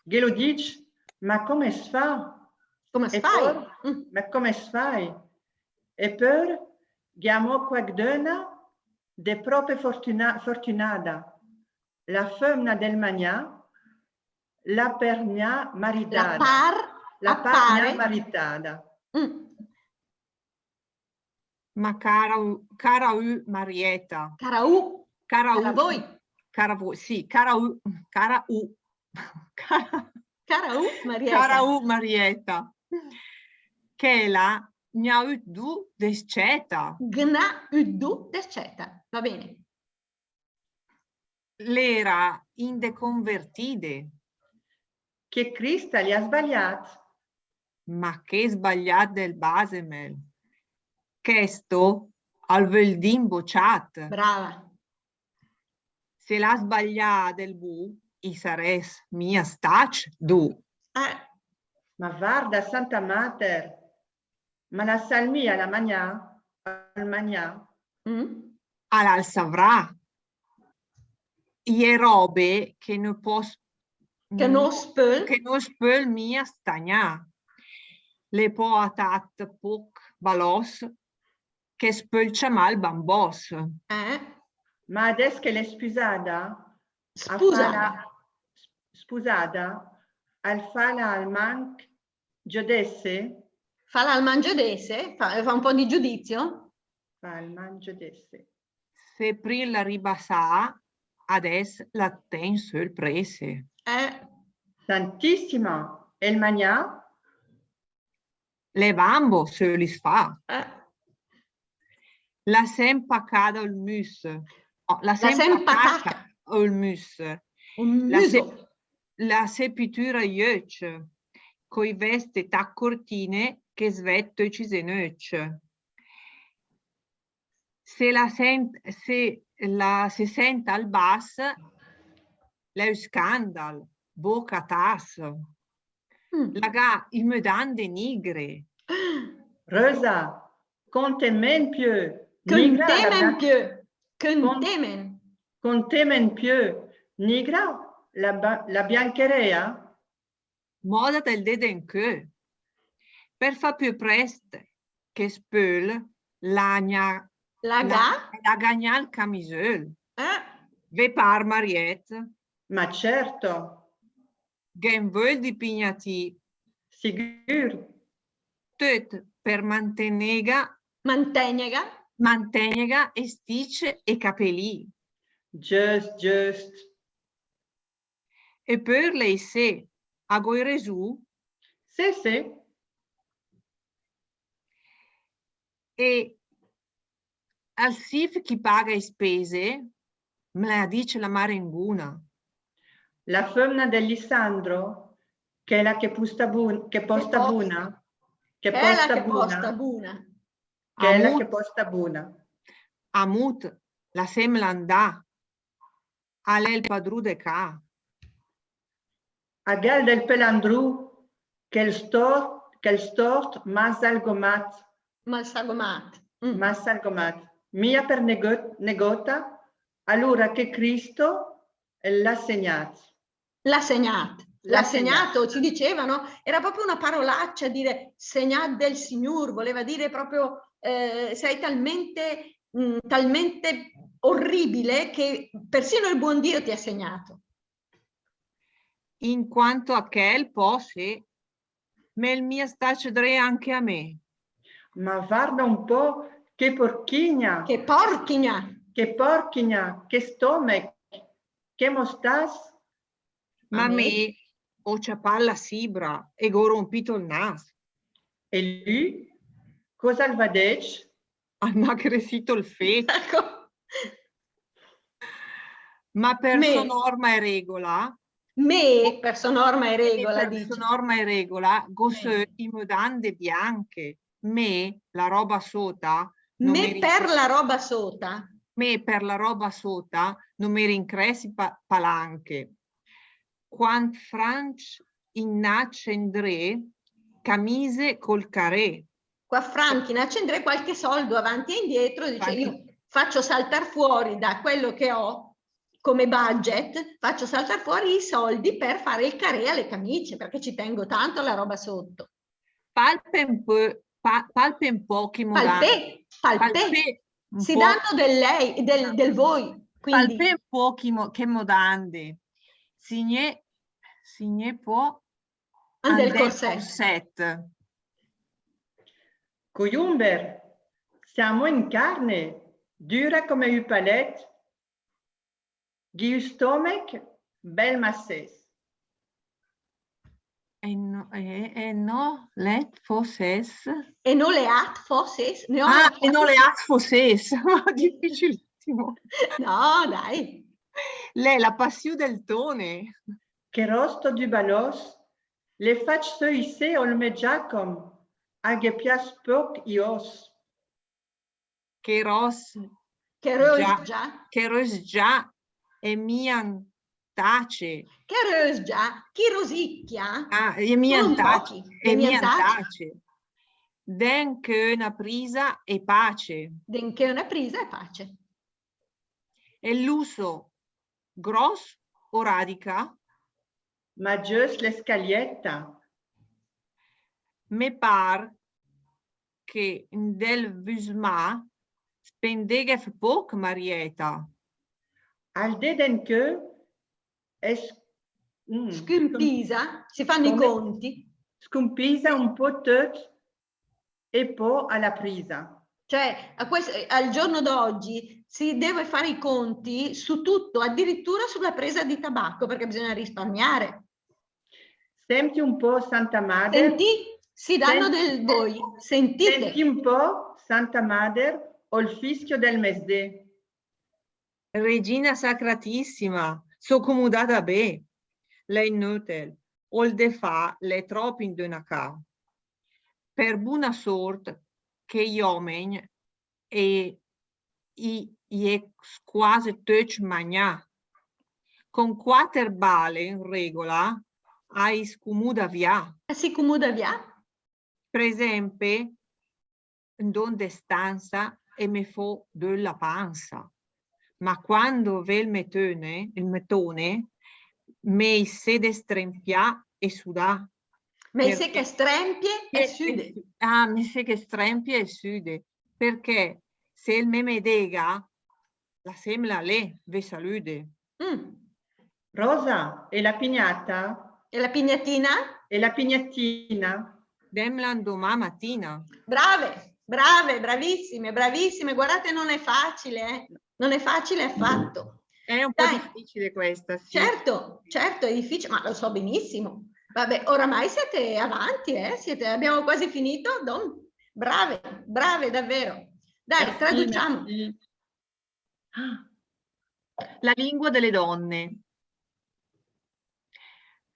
Ghe l'ó dicc, ma come s'fa? Come s'fai? Ma come s'fai? E pör, ghe amò quac d'öna de pròpe fortuna, fortunada. La fömna del magnà, la par gna maridada. La par, la par gna maridada. Mm. Ma cara u, cara u Marieta. Cara u. Cara u. Cara voi. Cara voi, sì, cara u, cara u. Cara, cara u Marieta. Cara u Marieta. Chèla gn'à üt du de scèta. Gn'à üt du de scèta, va bene. L'era inde convertide. Che Crista l'à sbagliàt. Ma che sbagliàt del basemel. Chèsto al völ dì imbociàt. Brava. Se l'à sbagliàt del bu, i sarès mia stacc du. Eh. Ma varda, Santa Mater, ma la sal mia la magnà, al magnà. Mm. Al, al savrà. I è robe che no pòs, che no s'pöl, che no s'pöl mia stagnà. L'è pò a tat póch balòs che s'pöl ciamà 'l bambòs. Eh? Ma adès che l'è spusada, spusada, spusada, al fala almanch giödésse? Fala almanch giödésse, fa, fa un po' di giudizio. Fa almanch giödésse. Se prim la ribassà, adès la ten sö 'l présse. Eh. Santissima, e 'l magnà? L'è bambo, se 'l fa. Eh. La s'è 'mpacada ol müs. Oh, la s'è 'mpacada ol müs. Un müso. La s'è pitüra i öcc, coi vèste tat cortine che svèt töcc i zenöcc. Se la sènt, se la se sènt al bass, l'è ü scandal, bóca a tas. La gh'à i mödande nigre. Rosa, cöntémen piö. Cöntémen piö. Cöntémen. Cöntémen piö. Nigra, la, la biancheréa? Mòda del dé d'encö. Per fà piö prèst che s'pöl, la gnà, la gh'à, la gh'à gnà 'l camisöl. Eh? Ve par, Marièt? Ma certo. Ghe 'n völ di pignatì. Sigür. Töt per mantenèga. Mantègnega. Mantègnega e sticc e capelì. Giöst, giöst. E pör lé isé, a gh'ó resù? Sé, sé. E al sif chi paga i spése, me l'à dicc la marenguna. La fömna del Lisandro, chèla che pösta bun-, che pösta buna, che pösta buna. Chèla che pösta buna. Amut, la s'è 'mlandà. A l'è 'l padrù de cà. A gh'è del pelandrù, chèl stòrt, chèl stòrt mal sagomàt. Mal sagomàt. Mm. Mal sagomàt. Mia per negót-, negóta, alura che Cristo l'à segnàt. L'à segnàt. L'à segnato, ci dicevano, era proprio una parolaccia dire segnàt del Signùr, voleva dire proprio, eh, sei talmente, mm, talmente orribile che persino il buon Dio ti ha segnato. In quanto a chèl, pò, se, me l'è mia stacc dré anche a me. Ma varda un pò che porchigna! Che porchigna! Che porchigna, che stòmech, che mostàs! Ma me, me ó ciapàt la sibra e gh'ó rompìt ol nas. E lü? Cosa al v'à dècc? Al m'à cresìt ol fécc. Ecco. Ma per me, sò norma e regola. Me, per sò norma e regola, per sò norma e regola, gh'ó sö i mödande bianche. Me, la roba sóta, no me, me per la roba sóta. Me, per la roba sóta, no me rincrèss i pa-, palanche. Quant franch inàcc e indré, camise col caré. Quant franch inàcc e indré, qualche soldo avanti e indietro, dice, io faccio saltar fuori da quello che ho come budget, faccio saltar fuori i soldi per fare il caré alle camicie, perché ci tengo tanto alla roba sotto. Palpé un pó, pa-, palpé un pó chi modande. Palpé, palpé. Palpé un pó. Si danno del lei, del, del voi, quindi. Palpé un pó chi mo-, che modande. Signè, signè pó. An del corsèt. Coiùmber, siamo in carne, dura come ü palèt. Gh'ì ü stòmech bèl massès. E no, e, e no l'è fóssès. E no l'è fóssès. Ah, e no l'è fóssès. Difficilissimo. No, dai. L'è la passiù del Tone. Che ròst d'ü balòs, l'è facc sö issé ol mé Giacom, a ghe pias póch i òs. Che ròs. Che rös già. Che rös già, e mia 'n tace. Che rös già, chi rosicchia. Ah, e mia 'n tace. E mia 'n tace. Dèm ché öna prisa e pace. Dèm ché öna prisa e pace. E l'uso, gròs o radica? Ma giöst la scalièta. Me par che 'n del vüsmà spendéghef póch, Marièta. Al dé d'enchö es-, mm, scümpisa, si fanno i conti. Scümpisa un pó töt e pó a la prisa. Cioè, a quest-, al giorno d'oggi si deve fare i conti su tutto, addirittura sulla presa di tabacco, perché bisogna risparmiare. Sènti un pó, Santa Mader. Sentì, si danno del voi, sentite. Sènti un pó, Santa Mader, ol fischio del mesdé. Regina sacratissima, só comodada bé. L'è inötel, ol de fà l'è tròp in d'öna cà. Per buna sórt che i òmegn i, i è squase töcc magnà. Con quàter bale, in regola, a i scomoda vià. A si comoda vià? Per esèmpe, 'ndó 'n de stansa e me fó dö la pansa. Ma quando vé 'l mé Tone, 'l mé Tone, me isé de strempià e sudà. Me isé che strempie e süde. Ah, me isé che strempie e süde. Perché se 'l me medéga, la sèmla lé, ve salüde. Mm. Rosa, e la pignata? E la pignatina? E la pignatina? Dèmla 'ndomà matina. Brave, brave, bravissime, bravissime. Guardate, non è facile, eh. Non è facile affatto. È un po' difficile questa, sì. Certo, certo, è difficile, ma lo so benissimo. Vabbè, oramai siete avanti, eh? Siete, abbiamo quasi finito. Don-, brave, brave davvero. Dai, traduciamo. La lingua delle donne.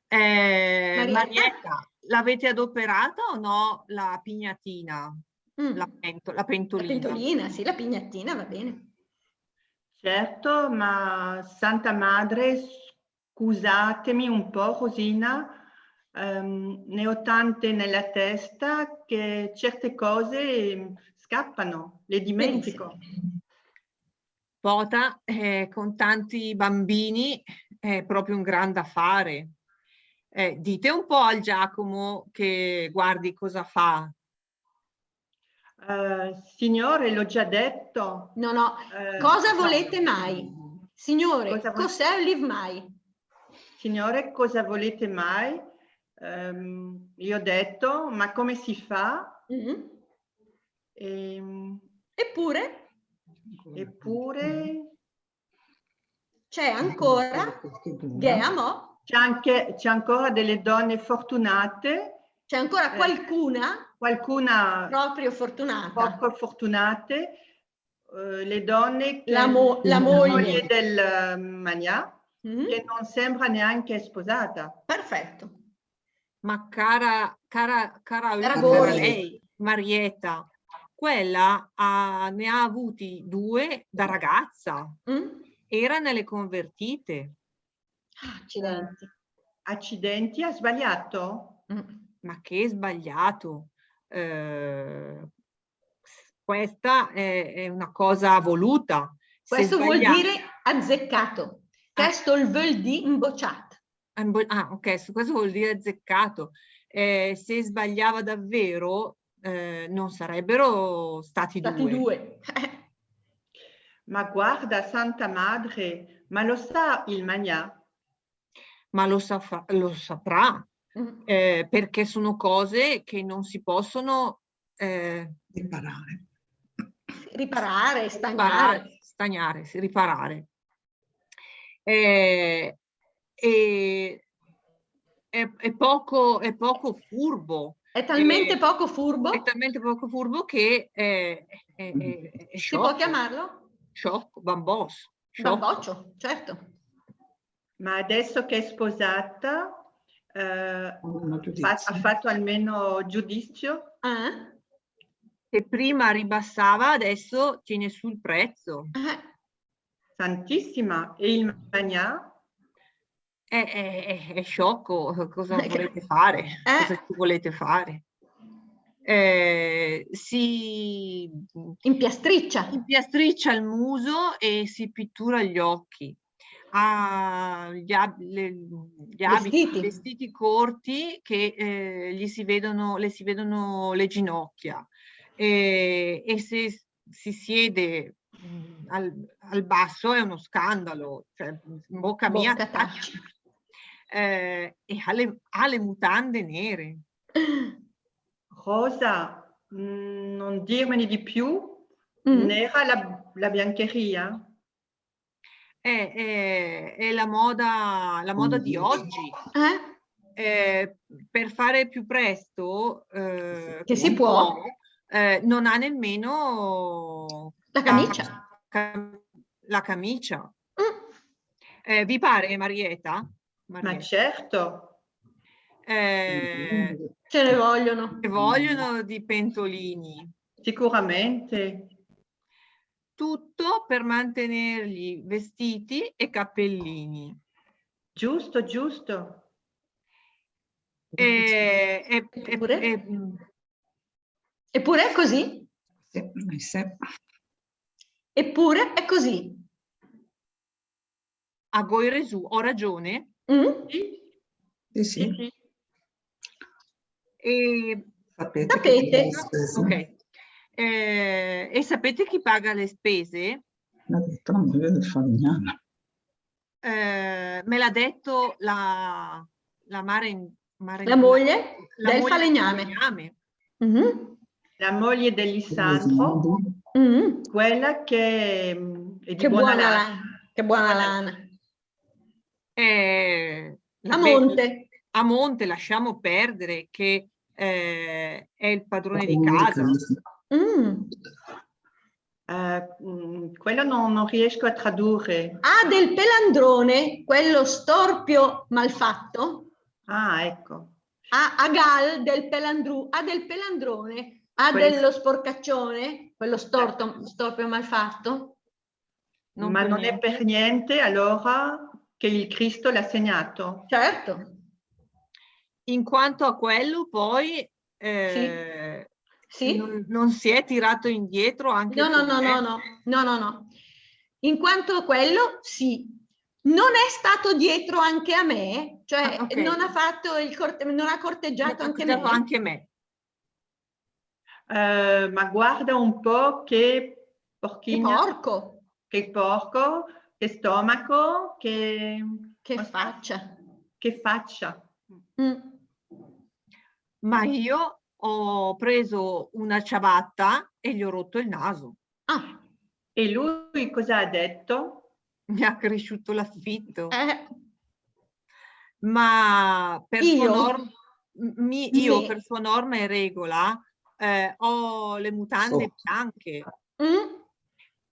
Eh, Marietta, l'avete adoperata o no la pignatina? Mm. La pento-, la pentolina. La pentolina, sì, la pignatina, va bene. Certo, ma Santa Madre, scusatemi un po', Rosina, ehm, ne ho tante nella testa che certe cose, ehm, scappano, le dimentico. Benissimo. Pota, eh, con tanti bambini è proprio un gran da fare. Eh, dite un po' al Giacomo che guardi cosa fa. Eh, signore, l'ho già detto. No, no. Eh, Cosa no. Volete mai? Signore, Cosa vo- cos'è l'è mai? Signore, cosa volete mai? Ehm, gli ho detto, ma come si fa? Mhm. Ehm, Eppure, eppure c'è ancora, gh'è amò, c'è anche, c'è ancora delle donne fortunate, c'è ancora eh, qualcuna qualcuna proprio fortunata. Poco fortunate, eh, le donne che La mo- la la moglie. Moglie del eh, Magnà, Mhm. Che non sembra neanche sposata. Perfetto. Ma cara, cara, cara, Cara cara voi. Lei, Marietta, quella ha, ne ha avuti due da ragazza. Mm? Era nelle convertite. Ah, accidenti. Accidenti, ha sbagliato? Mm. Ma che sbagliato. Eh, questa è, è una cosa voluta. Se Questo vuol sbaglia- dire azzeccato. Ah. Questo vuol dire imbocciato. Ah, imbo- ah, ok, su- questo vuol dire azzeccato. Eh, se sbagliava davvero, eh, non sarebbero stati Stati due. Due. Ma guarda, Santa Madre, ma lo sa il Magnà? Ma lo, sa- lo saprà, Mm. eh, perché sono cose che non si possono eh, Riparare. Riparare, stagnare. riparare, stagnare, sì, riparare. Eh, e è, è poco, è poco furbo. È talmente Eh, poco furbo. È talmente poco furbo che è, è, è, è Si può sciocco. Chiamarlo? Sciocco, bambòs. Sciocco. Bamboccio, certo. Ma adesso che è sposata, eh, Non ho fa- giudizio. Ha fatto almeno giudizio? Eh? Che prima ribassava, adesso tiene su il prezzo. Eh, Santissima, e il Magnà? È, è- è- è sciocco, cosa Eh, che- volete fare? Eh. Cosa ci volete fare? Eh, si Impiastriccia. impiastriccia il muso e si pittura gli occhi. Ha gli, ab- le- gli abiti, Vestiti. Vestiti corti che eh, gli si vedono, le si vedono le ginocchia e, e se si siede mm, al, al basso è uno scandalo, cioè, in bocca mia, Bocca, taccia. Eh, e ha le, ha le mutande nere. Rosa, mm, non dirmene di più, Mm. Nera la, la biancheria? È, è- è la moda, la moda di oggi. Eh? Eh, per fare più presto, eh, Che si un può. po', eh, non ha nemmeno La camicia. ca- la camicia. Mm. Eh, vi pare, Marietta? Ma Marietta. Certo. Eh, Ce ne vogliono. ci vogliono di pentolini. Sicuramente. Tutto per mantenergli vestiti e cappellini. Giusto, giusto. E, e- e- Eppure? e- mm, Eppure è così. Sì, eh, sì. Eppure è così. Agói resù, ho ragione? Mm? Sì, sì. E, Sapete Sapete. Che la spesa ok. Eh, e sapete chi paga le spese? L'ha detto la moglie del falegname. Eh, me l'ha detto la, la mare, mare- La moglie la del moglie falegname. falegname. Mhm. La moglie del Lisandro, Mhm. Quella che mm, è di Che buona buona lana. lana. Che buona lana. Eh, la A be- monte. A monte, lasciamo perdere che eh, è il padrone di Padrone di casa. casa. Mm. Eh, mm, quello non, non riesco a tradurre. Ha del pelandrone, quello storpio malfatto. Ah, ecco. Ha, ha gal del pelandru, ha del pelandrone, ha Quello- dello sporcaccione, quello storto, storpio malfatto. Non Ma per non è niente. Per niente allora che il Cristo l'ha segnato. Certo. In quanto a quello, poi eh, Sì. non, non si è tirato indietro anche No, no, con no, me. No, no, no, no, no. In quanto a quello, sì. Non è stato dietro anche a me, cioè Ah, ok. Non ha fatto il corte, non ha corteggiato Non ha anche corteggiato me. Anche me. Eh, ma guarda un po' che porchina. Che porco. Che porco, che stomaco, che... Che faccia. Che faccia. Mm. Ma io ho preso una ciabatta e gli ho rotto il naso. Ah. E lui cosa ha detto? Mi ha cresciuto l'affitto. Eh. Ma per sua norm-, m-, mi, io per sua norma e regola, eh, ho le mutande bianche. Mm.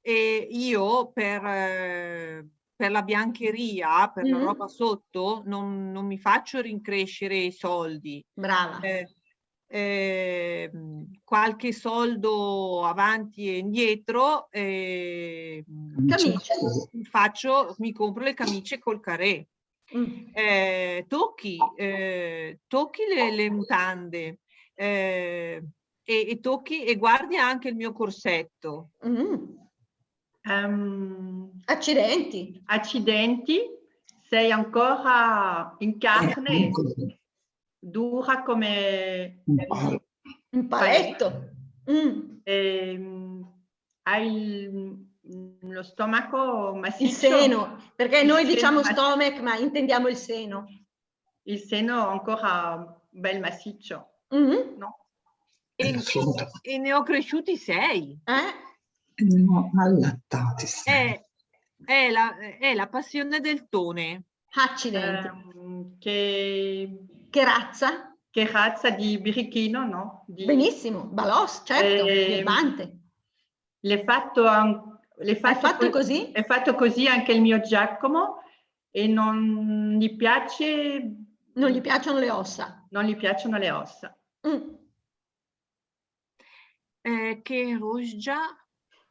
E io per, eh, per la biancheria, per la roba sotto, non, non mi faccio rincrescere i soldi. Brava. Eh, ehm, qualche soldo avanti e indietro, ehm, faccio, mi compro le camicie col carré. Mm. Eh, tocchi, eh, tocchi le, le mutande, eh, e, e tocchi e guardi anche il mio corsetto. Mm. Ehm, accidenti. Accidenti, sei ancora in carne, eh, dura come un pal-, un paletto. Mm. Ehm, hai il, lo stomaco massiccio? Il seno, perché noi diciamo stomach, ma intendiamo il seno. Il seno ancora bel massiccio, no? E, e ne ho cresciuti sei. Eh? Ne ho allattati sei. È, è la, è la passione del Tone. Accidenti. Ehm, che, che razza? Che razza di birichino, no? Di... Benissimo, Balos, certo, ehm, birbante. L'è fatto an-, l'è fatto co-, così? È fatto così anche il mio Giacomo e non gli piace... Non gli piacciono le ossa. Non gli piacciono le ossa. Mm. Eh, che rosgia.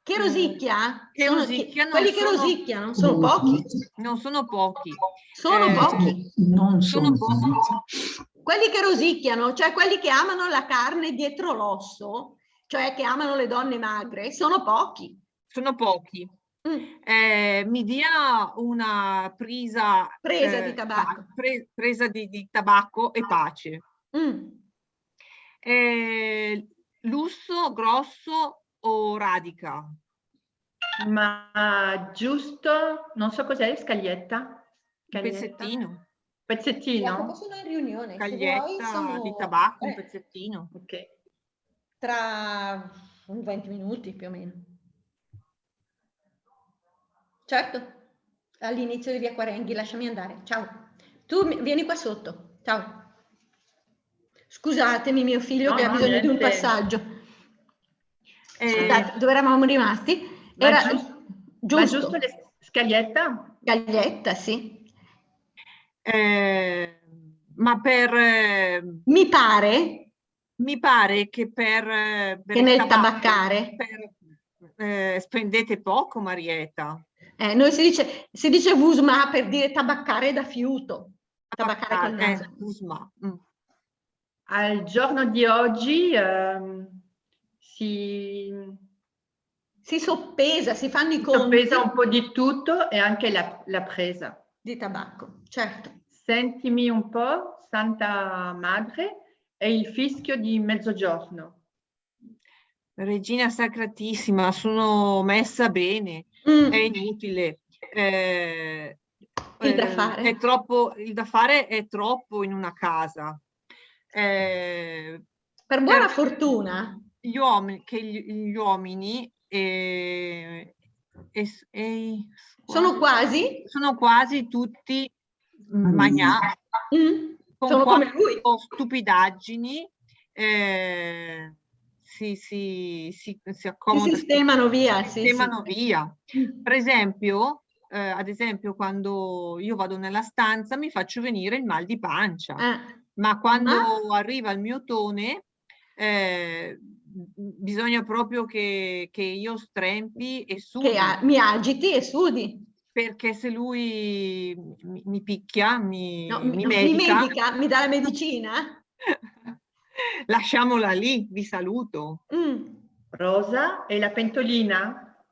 Che rosicchia? Che rosicchia, quelli che rosicchiano sono pochi. Non sono pochi. Sono pochi. Non sono pochi. Quelli che rosicchiano, cioè quelli che amano la carne dietro l'osso, cioè che amano le donne magre, sono pochi. Sono pochi. Mm. Eh, mi dia una presa, presa di tabacco. Eh, pa-, pre-, presa di, di tabacco e pace. Mm. Eh, lusso, grosso o radica? Ma giusto, non so cos'è, scaglietta? Un pezzettino. Pezzettino. Jacopo, sono in riunione, se vuoi, sono... Scaglietta di tabacco, un pezzettino. Ok. Tra un venti minuti, più o meno. Certo, all'inizio di via Quarenghi, lasciami andare. Ciao. Tu mi-, vieni qua sotto. Ciao. Scusatemi, mio figlio che ha bisogno di un passaggio. No, no, niente. Eh, scusate, dove eravamo rimasti? Era gius-, giusto. Ma giusto le scaglietta? Scaglietta, sì. Eh, ma per, eh, mi pare Mi pare che per, eh, per il tabacco, che nel tabaccare, per, eh, spendete poco, Marieta. Eh, noi si dice, si dice vusmà per dire tabaccare da fiuto. Tabaccare col naso. Eh, vusmà. Mm. Al giorno di oggi, ehm, si Si soppesa, si fanno i conti. Si soppesa un po' di tutto e anche la, la presa. Di tabacco, certo. Sentimi un po', Santa Madre, è il fischio di mezzogiorno. Regina Sacratissima, sono messa bene, mm, è inutile. Eh, il da fare. Eh, è troppo, il da fare è troppo in una casa. Eh, per buona fortuna. Gli uomi-, che gli, gli uomini, eh, e s-, e i, sono quasi? Sono quasi tutti, mm, magnà, mm, con quattro stupidaggini, eh, si, si, si, si accomoda, si sistemano via, sì, sistemano via. Mm. Per esempio, eh, ad esempio, quando io vado nella stanza mi faccio venire il mal di pancia, eh, ma quando arriva il mio Tone, eh, bisogna proprio che, che io strempi e sudi. Che a-, mi agiti e sudi. Perché se lui mi, mi picchia, mi, no, mi, mi medica, mi dà la medicina. Lasciamola lì, vi saluto. Mm. Rosa, e la pentolina?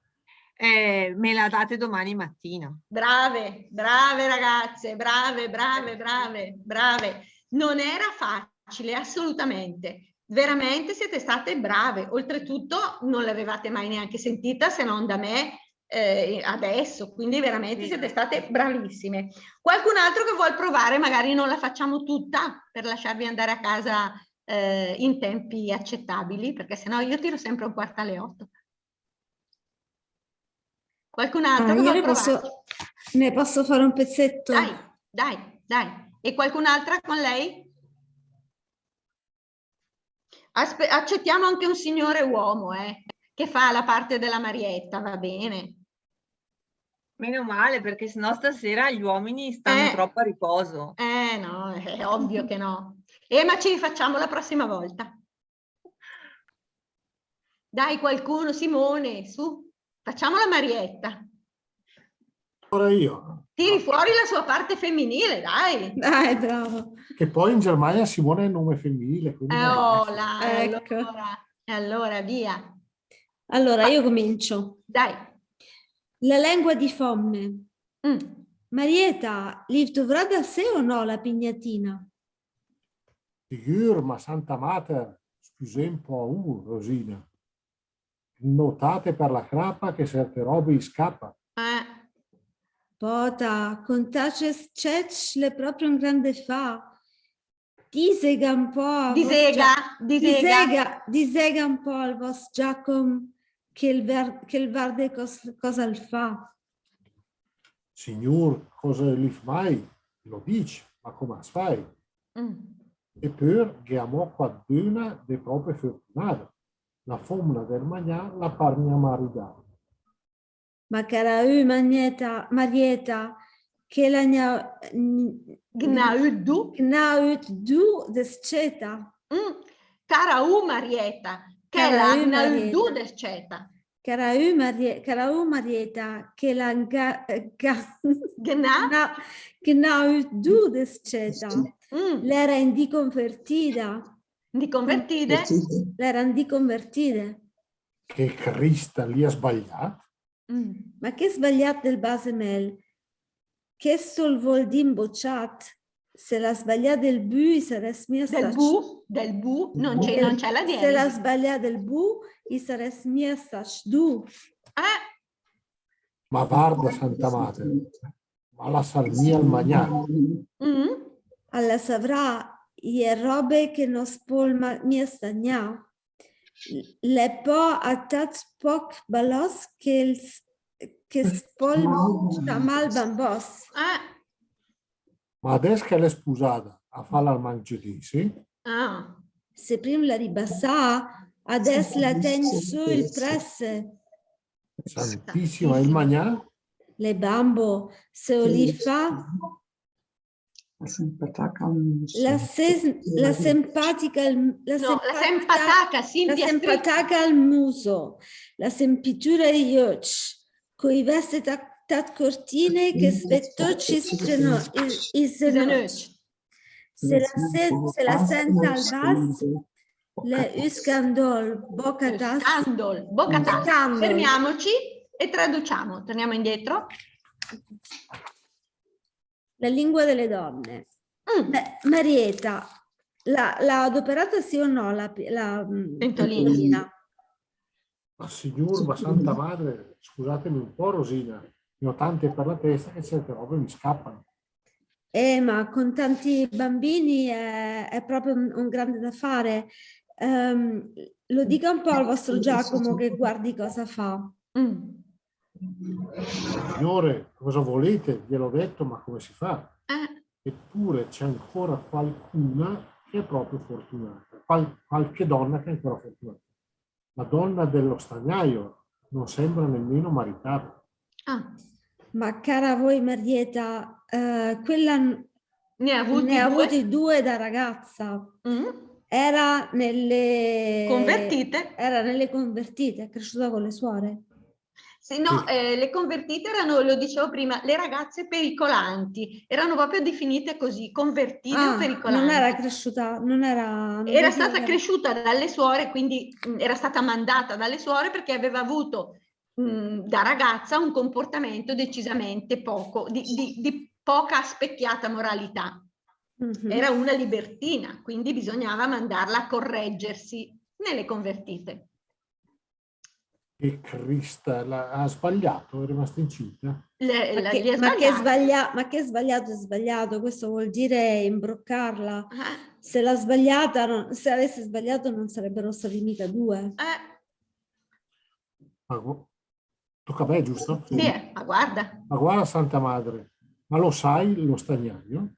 Eh, me la date domani mattina. Brave, brave ragazze, brave, brave, brave, brave. Non era facile, assolutamente. Veramente siete state brave. Oltretutto non l'avevate mai neanche sentita se non da me, eh, adesso, quindi veramente siete state bravissime. Qualcun altro che vuol provare? Magari non la facciamo tutta per lasciarvi andare a casa, eh, in tempi accettabili, perché sennò io tiro sempre un quarto alle otto. Qualcun altro che vuol provare? Ah, io ne posso, ne posso fare un pezzetto. Dai, dai, dai. E qualcun'altra con lei? Aspe-, accettiamo anche un signore uomo, eh, che fa la parte della Marietta, va bene? Meno male, perché sennò stasera gli uomini stanno troppo a riposo. Eh, no, è ovvio che no. Eh, ma ci rifacciamo la prossima volta. Dai, qualcuno, Simone, su, facciamo la Marietta. Ora io. Tiri fuori la sua parte femminile, dai. Dai, bravo. Che poi in Germania Simone è nome femminile, quindi... Eh, oh, là, ecco. Allora, e allora via. Allora, io comincio. Dai. La lengua di fómne. Mm. Marieta, l'ìv dovrada sé o no la pignatina? Sigür, ma Santa Mater, scüsém pò, uh, Rosina. Nóta per la crapa che certe robe i scapa. Eh. Pòta, contà cè s-cècc l'è pròpe un gran de fà. Disega un pò, disega, disega. Disega, disega un pò al vòst Giacom che 'l ver-, che 'l varde cos-, cosa 'l fa. Signur, cosa 'l ìv mai? L'ó dicc, ma come as fai? Mm. E pör gh'è amò quaidüna de pròpe fortunada. La fómna del magnà la par gnamà ridà. Ma cara ü Magneta, Marieta, che l'à gna-, gnaü du? Gnaü du de scèta. Mm. Cara ü Marieta, che l'à gnaü du de scèta. Cara ü Marie-, cara ü Marieta, che l'à ga-, ga-, gna-, gnaü du de scèta. Mm. L'era indì convertida. Indì convertide? L'era indì convertide. Che Crista, lì ha sbagliat? Mm. Ma che sbagliat del base mèl? Chèsto 'l völ dì imbociat. Se l'à sbagliat del bu, i sarès mia stacc. Del bu, del bu, non c'è, non c'è la dieresi. Se l'à sbagliat del bu, i sarès mia stacc du. Eh. Ma varda, Santa Mater, ma la sa mia 'l magnà. Mm. A la savrà, i è robe che no s' pöl ma-, mia stagnà. L'è pò a tat pòch balòs che s-, che s' pöl ciamà 'l bambòs. Ah. Ma adès che l'è spusada, a fà l'armanc giüdissi? Ah. Se prim la ribassà, adès la tègn sö ol prèsse. Santissima, e 'l magnà? L'è bambo, se 'l völ fà. La sempataca al muso. La sen-, la sempataca al, la sempataca, la sempataca al muso. La sempitüra ai öcc. Coi vèste tat, tat cörtine che s' vèd töcc i zeno-, i, i zenöcc. Se la sen-, se la sènta al vas, l'è ü scàndol, bóca tas. Scàndol, bóca tas. Scàndol. Fermiamoci e traduciamo. Torniamo indietro. La lingua delle donne. Mm. Beh, Marieta, l'à, l'à adoperata sì o no la pi-, la, mm, pentolina? Pentolina. Ma signur, ma Santa Madre, scusatemi un po', Rosina, ne ho tante per la testa che certe robe mi scappano. Eh, ma con tanti bambini è, è proprio un, un grande da fare. Ehm, lo dica un po' al vostro Giacomo che guardi cosa fa. Mm. Signore, cosa volete? Gliel'ho detto, ma come si fa? Eh. Eppure c'è ancora qualcuna che è proprio fortunata, qual-, qualche donna che è ancora fortunata. La donna dello stagnaio non sembra nemmeno maritata. Ah. Ma cara voi, Marieta, eh, quella n-, ne ha avuti due? Ne ha avuti due da ragazza. Mm. Era nelle convertite. Era nelle convertite, è cresciuta con le suore. Sì, no, eh, le convertite erano, lo dicevo prima, le ragazze pericolanti, erano proprio definite così, convertite o pericolanti. Ah, non era cresciuta, non era, non era stata cresciuta dalle suore, quindi, mm, era stata mandata dalle suore perché aveva avuto, mm, da ragazza un comportamento decisamente poco, di, di, di poca specchiata moralità. Mhm. Era una libertina, quindi bisognava mandarla a correggersi nelle convertite. E Crista, la, ha sbagliato, è rimasta incinta? Le- Ma la- che, gli è ma che sbagliato. Sbaglia-, ma che sbagliato è sbagliato, questo vuol dire imbroccarla. Ah. Se l'ha sbagliata, non- se avesse sbagliato non sarebbero stati mica due. Eh. Ma gu- Tocca a me, giusto? Sì, eh, ma guarda. Ma guarda, Santa Madre, ma lo sai lo stagnaio?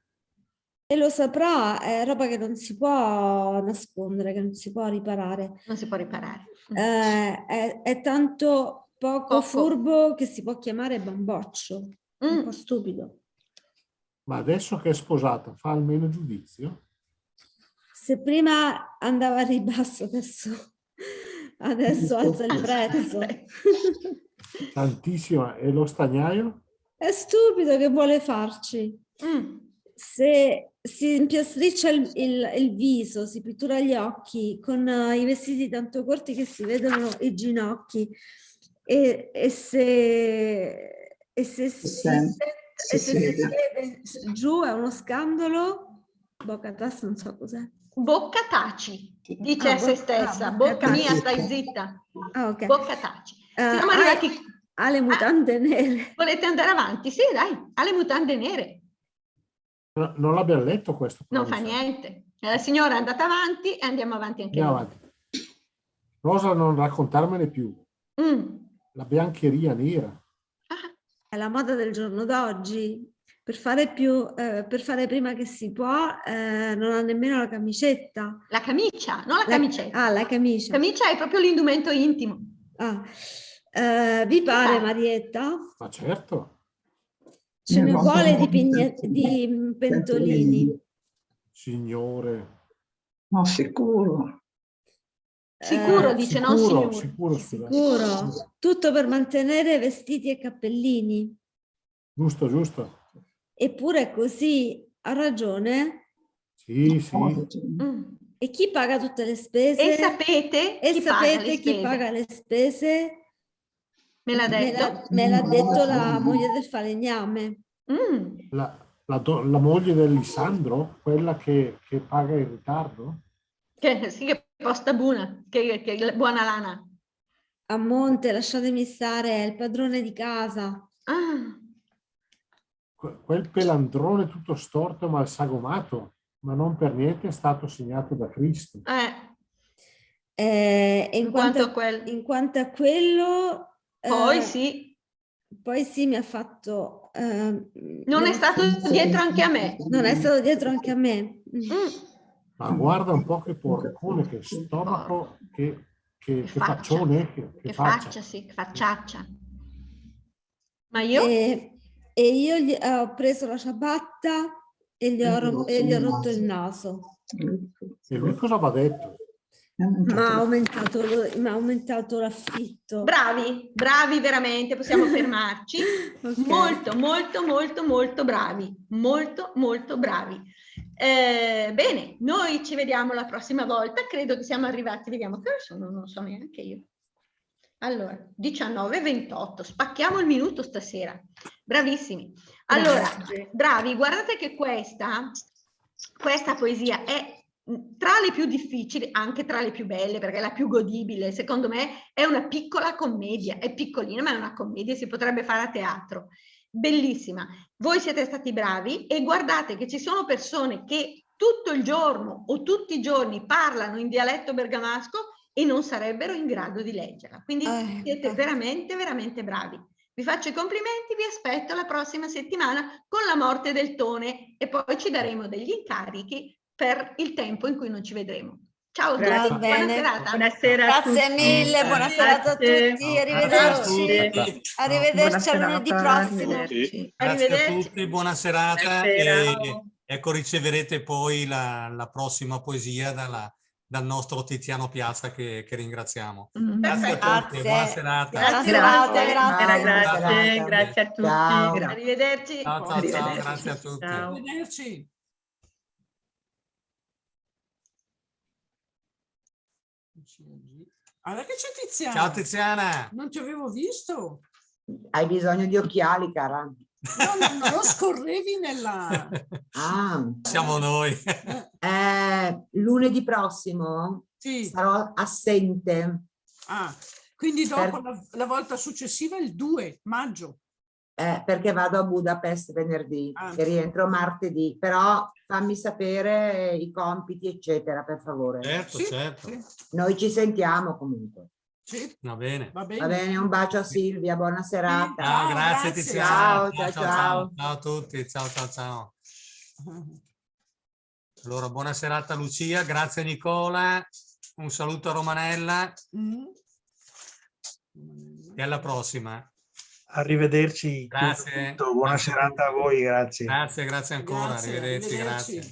E lo saprà, è roba che non si può nascondere, che non si può riparare. Non si può riparare. Mm. Eh, è, è tanto poco Poco. furbo che si può chiamare bamboccio. Un Mm. po' stupido. Ma adesso che è sposata, fa almeno giudizio? Se prima andava a ribasso, adesso, adesso alza il prezzo. Tantissima. E lo stagnaio? È stupido, che vuole farci? Mm. Se si impiastriccia il, il- il viso, si pittura gli occhi con eh, i vestiti tanto corti che si vedono i ginocchi e, e se, e se si, sente- e se si siede giù è uno scandalo. Bocca tassa, non so cos'è. Bocca taci, dice Ah, a se bo- stessa. ah, bocca Bocca mia, taci. Stai zitta. Ah, ok. Bocca taci. Eh, Siamo ha, arrivati ha le mutande nere. Volete andare avanti? Sì, dai, ha le mutande nere. No, non l'abbiamo letto questo, però, mi sa. Non fa niente. La signora è andata avanti e andiamo avanti anche noi. Andiamo avanti. Rosa, non raccontarmene più. Mm. La biancheria nera. Ah. È la moda del giorno d'oggi. Per fare più, eh, per fare prima che si può, eh, non ha nemmeno la camicetta. La camicia, non la La- camicetta. ah, la camicia. Camicia è proprio l'indumento intimo. Ah. Eh, vi pare, Marietta? Ma certo. Ce ne vuole di pigne- di pentolini. Signore. Ma sicuro. Sicuro, eh, dice, no, sicuro, signore. Sicuro, sicuro. Tutto per mantenere vestiti e cappellini. Giusto, giusto. Eppure è così, ha ragione. Sì, sì. Mm. E chi paga tutte le spese? E sapete chi paga le spese? Me l'ha detto? Me l'ha, me l'ha detto la moglie del falegname. Mm. La, la do- la moglie del Lisandro, quella che, che paga in ritardo? Che, sì, che posta buona, che, che buona lana. A monte, lasciatemi stare, è il padrone di casa. Ah. Que- quel pelandrone tutto storto e mal sagomato, ma non per niente è stato segnato da Cristo. Eh. Eh, in In quanto a quanto a quel- in quanto a quello, poi eh, sì. Poi sì, mi ha fatto, ehm, Non è stato dietro anche a me. Non è stato dietro anche a me. Mm. Ma guarda un po' che porcone, che stomaco, che, che, che faccia. Che faccione, che, che faccia, sì, che facciaccia. Ma io? E, e io gli- ho preso la ciabatta e gli ho, ro- e gli ho rotto il naso. E lui cosa aveva detto? Ma ha aumentato, ma ha aumentato l'affitto. Bravi, bravi veramente, possiamo fermarci. Ok. Molto, molto, molto, molto bravi. Molto, molto bravi. Eh, bene, noi ci vediamo la prossima volta. Credo che siamo arrivati, vediamo che ore sono, non so neanche io. Allora, diciannove e ventotto, spacchiamo il minuto stasera. Bravissimi. Allora, bravi, guardate che questa, questa poesia è tra le più difficili, anche tra le più belle, perché è la più godibile. Secondo me è una piccola commedia, è piccolina, ma è una commedia, si potrebbe fare a teatro. Bellissima. Voi siete stati bravi e guardate che ci sono persone che tutto il giorno o tutti i giorni parlano in dialetto bergamasco e non sarebbero in grado di leggerla. Quindi eh, siete eh. veramente, veramente bravi. Vi faccio i complimenti, vi aspetto la prossima settimana con la morte del Tone e poi ci daremo degli incarichi per il tempo in cui non ci vedremo. Ciao a tutti, buona serata. Buonasera a tutti. Grazie mille, buona serata a tutti, arrivederci. Arrivederci a lunedì prossimo. Grazie a tutti, buona serata e ecco, riceverete poi la, la prossima poesia dalla, dal nostro Tiziano Piazza che, che ringraziamo. Grazie a tutti, buona serata. Grazie, grazie, grazie a tutti. Arrivederci. Ciao, ciao, ciao, grazie a tutti. Arrivederci. Allora che c'è Tiziana? Ciao Tiziana. Non ti avevo visto. Hai bisogno di occhiali, cara? No, no, non lo scorrevi nella... Ah, Siamo noi. eh, lunedì prossimo Sì. Sarò assente. Ah, quindi dopo Per- la, la volta successiva è il due maggio. Eh, perché vado a Budapest venerdì Ah. e rientro martedì, però fammi sapere i compiti, eccetera, per favore. Certo, Sì, certo. Sì, Noi ci sentiamo comunque. Sì, Va bene. Va bene. Va bene, un bacio a Silvia, buona serata. Ciao, grazie, Grazie. Tiziana. Ciao, ciao, ciao. Ciao a tutti, ciao, ciao, ciao. Allora, buona serata Lucia, grazie Nicola, un saluto a Romanella Mm. e alla prossima. Arrivederci. Grazie. Buona serata a voi, grazie. Grazie, grazie ancora, Grazie, arrivederci, arrivederci. Grazie.